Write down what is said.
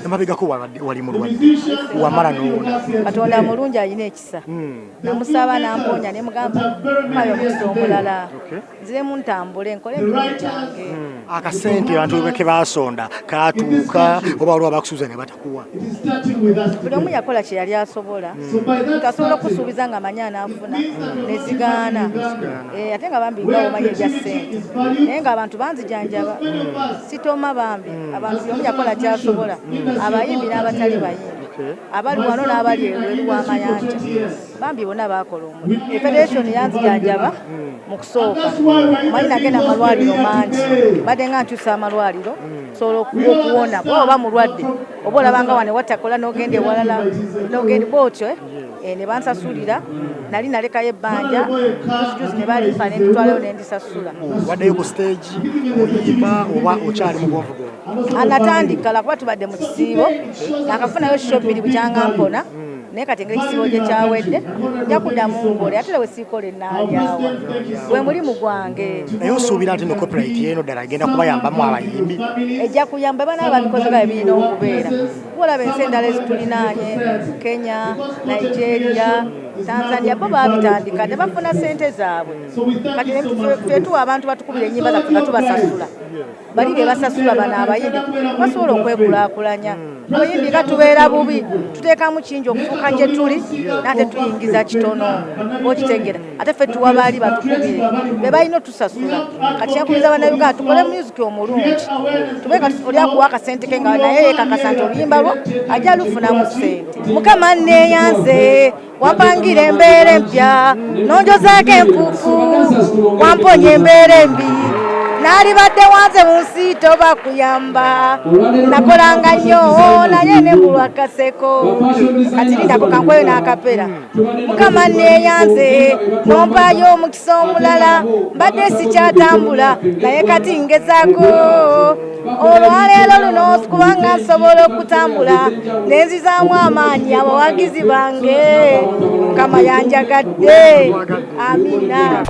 Emabegako wali mulwadde, wamala n'owona. Katonda mulungi, alina ekisa. Namusaba namponya, ne mugamba mpayo omukisa omulala, nziremu ntambule nkole emirimu gyange. Akasente abantu ke basonda katuuka oba waliwo abakusuuza ne batakuwa? Buli omu yakola kye yali asobola. Nti asobola okusuubiza nga amanyi anaafuna, nezigaana. Ate nga bambi nga omanyi ebya ssente, naye ng'abantu banzijanjaba, sitoma bambi. Abantu buli omu yakola kyasobola, abayimbi n'abatali bayimbi, abali wano n'abali ebweru w'amayanja, bambi bonna bakola omulimu. Federation yanzijanjaba mu kusooka. Omanyi nagenda mu malwaliro mangi, badde nga nkyusa amalwaliro sobola okuwona, kuba oba mulwadde oba olabanga wane watakola n'ogenda ewalala, n'ogenda bwotyo. Ne bansasulira. Nali nalekayo ebbanja juzi, ne balimpa nenditwalayo nendisasula. Waddeyo ku stage oyimba oba okyali mu bwonvugonvu? Anatandika lwakuba tubadde mu kisiibo, nakafunayo show bbiri bukyanga mpona, naye kati engeri ekisiibo gye kyawedde, nja kuddamu nkole. Ate era we siikole naalyawa, gwe mulimu gwange. Naye osuubira nti no copyright yeeno ddala egenda kubayambamu abayimbi? Ejja kuyamba bana babikoze nga bebirina okubeera, kuba olaba ensi endala ezitulinaanye, Kenya, Nigeria, Tanzania, bo babitandika ne bafuna sente zaabwe. Kati ffe tuwa abantu batukubira ennyimba zaffe nga tubasasula, bali be basasula bano abayimbi basobola okwekulaakulanya. Abayimbi nga tubeera bubi, tuteekamu kingi okufuuka gye tuli, nate tuyingiza kitono, okitegeera? Ate ffe tuwa baali batukubire, be balina otusasula. Kati kyenkubiza Bannayuganda, tukole music omulungi, tube nga oli akuwa akasente ke nga naye yeekakasa nti oluyimba lwo ajja lufunamu ssente. Mukama neeyanze, wampangira embeera empya, nonjozaako enfuufu, wamponya embeera embi. Naalibadde wanze mu nsi toba kuyamba, nakolanga nnyo naye ne mbulwa kaseko. Kati lindako kankweyo n'akapera. Mukama neeyanze, nompaayo omukisa omulala. Mbadde sikyatambula, naye kati ngezaako olwaleero luno kubanga nsobola okutambula, nenzizaamu amaanyi abawagizi bange. Mukama yanjagadde, amiina.